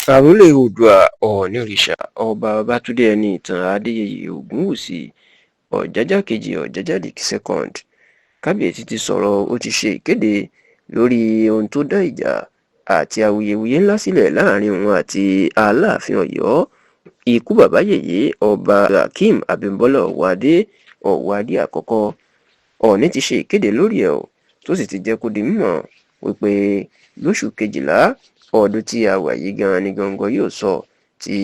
Àròlé Oòduà Oonírìṣà, Ọba Babátúndé Ẹniìtàn Adéyẹyè Ògúnwùsì Ọ̀jájá Kejì, Ọ̀jájá the Second. Kábíyèsí ti sọ̀rọ̀, ó ti ṣe ìkéde lórí ohun tó dá ìjà àti awuyewuye ńlá sílẹ̀ láàrin òun àti Aláàfin Ọ̀yọ́, ikú bàbá yèyé, Ọba Hakeem Abímbọ́lá Ọwọ́adé, Ọwọ́adé Àkọ́kọ́. Ọọ̀ni ti ṣe ìkéde lórí ẹ̀, tó sì ti jẹ́ kó di mímọ̀ wípé lóṣù kejìlá ọdún tí a wà yìí gan-an ni góńgó yóò sọ tí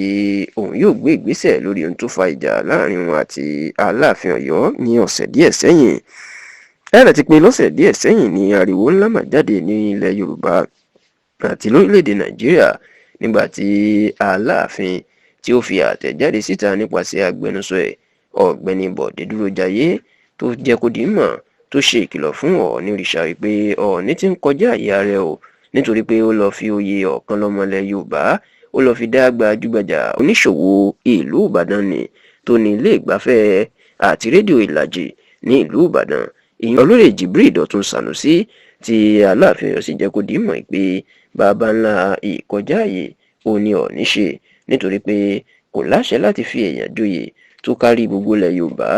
òun yóò gbé ìgbésẹ̀ lórí ohun tó fa ìjà láàrin òun àti Aláàfin Ọ̀yọ́ ní ọ̀sẹ̀ díẹ̀ sẹ́yìn. Ẹ rántí pé lọ́sẹ̀ díẹ̀ sẹ́yìn ní ariwo ńlá mà jáde ní ilẹ̀ Yorùbá àti lórílẹ̀‐èdè Nàìjíríà nígbà tí Aláàfin tí ó fi àtẹ̀jáde síta nípasẹ̀ agbẹnusọ ẹ̀, Ọ̀gbẹ́ni Bọ̀dé Dúrójayé, tó jẹ́ kó di mọ̀, tó ṣe ìkìlọ̀ fún Ọọ̀nirìṣà wípé Ọọ̀ni ti ń kọjá àyè ara ẹ̀ o, nítorí pé ó lọ́ọ́ fi oyè Ọ̀kanlọ́mọ ilẹ̀ Yorùbá, ó lọ́ọ́ fi dá gbajúgbajà oníṣòwò ìlú Ìbàdàn ní tó ní ilé ìgbafẹ́ àti rédíò Ìlàjì ní ìlú Ìbàdàn, ìyẹn Olóyè Jibril Dọ̀tun Sànúsí, tí Aláàfin Ọ̀yọ́ sì jẹ́ kó di mọ̀ pé baba ńlá ìkọjá àyè ò ní Ọọ̀ni ṣe, nítorí pé kò láṣẹ láti fi èèyàn joyè tó kárí gbogbo ilẹ̀ Yorùbá.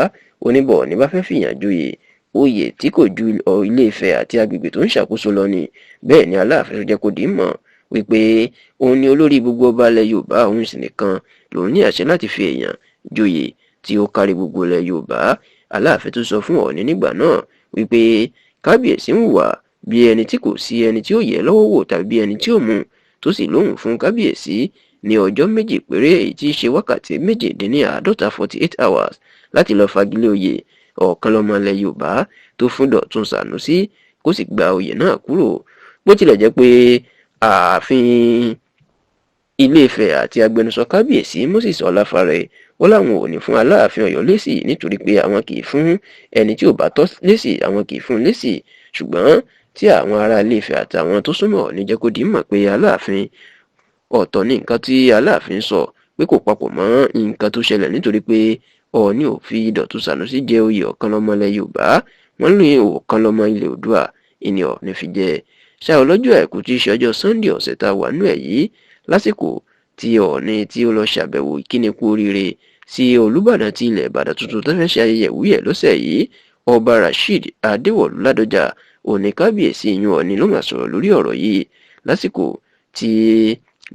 Oníbọ̀ ní bá fẹ́ fìyàn joyè, oyè tí kò ju Ilé-Ifẹ̀ àti agbègbè tó ń ṣàkóso lọ ni. Bẹ́ẹ̀ ni Aláàfin tó jẹ́ kó di mọ̀ wípé òun ni olórí gbogbo ọba ilẹ̀ Yorùbá, òun sì nìkan lòun ní àṣẹ láti fi èèyàn joyè tí ó kárí gbogbo ilẹ̀ Yorùbá. Aláàfin tó sọ fún Ọọ̀ni nígbà náà wípé kábíyèsí ń hùwà bí ẹni tí kò sí ẹni tí ó yẹ lọ́wọ́ wò tàbí bí ẹni tí ó mú, tó sì lóhùn fún kábíyèsí ní ọjọ́ 2 péré, èyí tí í ṣe wákàtí 48, 48 hours, láti lọ́ọ́ fagilé oyè Ọ̀kanlọ́mọ ilẹ̀ Yorùbá tó fún Dọ̀tun Sànúsí, kó sì gba oyè náà kúrò. Bó tilẹ̀ jẹ́ pé ààfin Ilé-Ifẹ̀ àti agbẹnusọ kábíyèsí Moses Ọláfárẹ ó láwọn ò ní fún Aláàfin Ọ̀yọ́ lésì, nítorí pé àwọn kì í fún ẹni tí ò bá tọ́ lésì, àwọn kì í fún lésì, ṣùgbọ́n tí àwọn ará Ilé-Ifẹ̀ àtàwọn tó súnmọ́ Ọọ̀ni jẹ́ kó di mọ̀ pé Aláàfin, ọ̀tọ̀ ní nǹkan tí Aláàfin sọ, pé kò papọ̀ mọ́ nǹkan tó ṣẹlẹ̀, nítorí pé Ọọ̀ni ò fi Dọ̀tun Sànúsí jẹ oyè Ọ̀kanlọ́mọ ilẹ̀ Yorùbá. Wọ́n ní Ọ̀kanlọ́mọ ilẹ̀ Oòduà ìní Ọọ̀ni fi jẹ. Ṣá ọlọ́jọ́ Àìkú tí í ṣe ọjọ́ Sunday ọ̀sẹ̀ tá a wà nú ẹ̀ yìí, lásìkò tí Ọọ̀ni tí ó lọ ṣàbẹ̀wò ìkíni kú oríire sí Olúbàdàn ti ilẹ̀ Ìbàdàn tuntun tó fẹ́ ṣe ayẹyẹ ìwúyè lọ́sẹ̀ yìí, Ọba Rasheed Adéwọ̀lú Ládọjà, òní kábíyèsí ìyún Ọọ̀ni ló máa sọ̀rọ̀ lórí ọ̀rọ̀ yìí lásìkò tí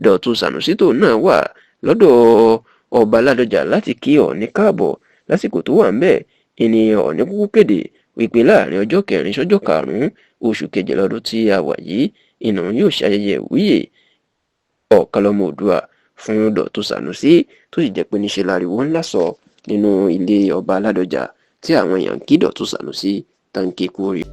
Dọ̀tun Sànúsí tó náà wà lọ́dọ̀ Ọba Ládọjà láti kí Ọọ̀ni káàbọ̀. Lásìkò tó wà ńbẹ̀, ìní Ọọ̀ni kúkú kéde wípé láàrin ọjọ́ 4 sọ́jọ́ 5 oṣù kejìlá ọdún tí a wà yìí, ìnà yóò ṣayẹyẹ ìwúyè Ọ̀kanlọ́mọ Oòduà fún Dọ̀tun Sànúsí, tó sì jẹ́ pé níṣe láriwo ńlá sọ nínú ilé Ọba Ládọjà tí àwọn èèyàn kí Dọ̀tun Sànúsí tán kí kú oríire.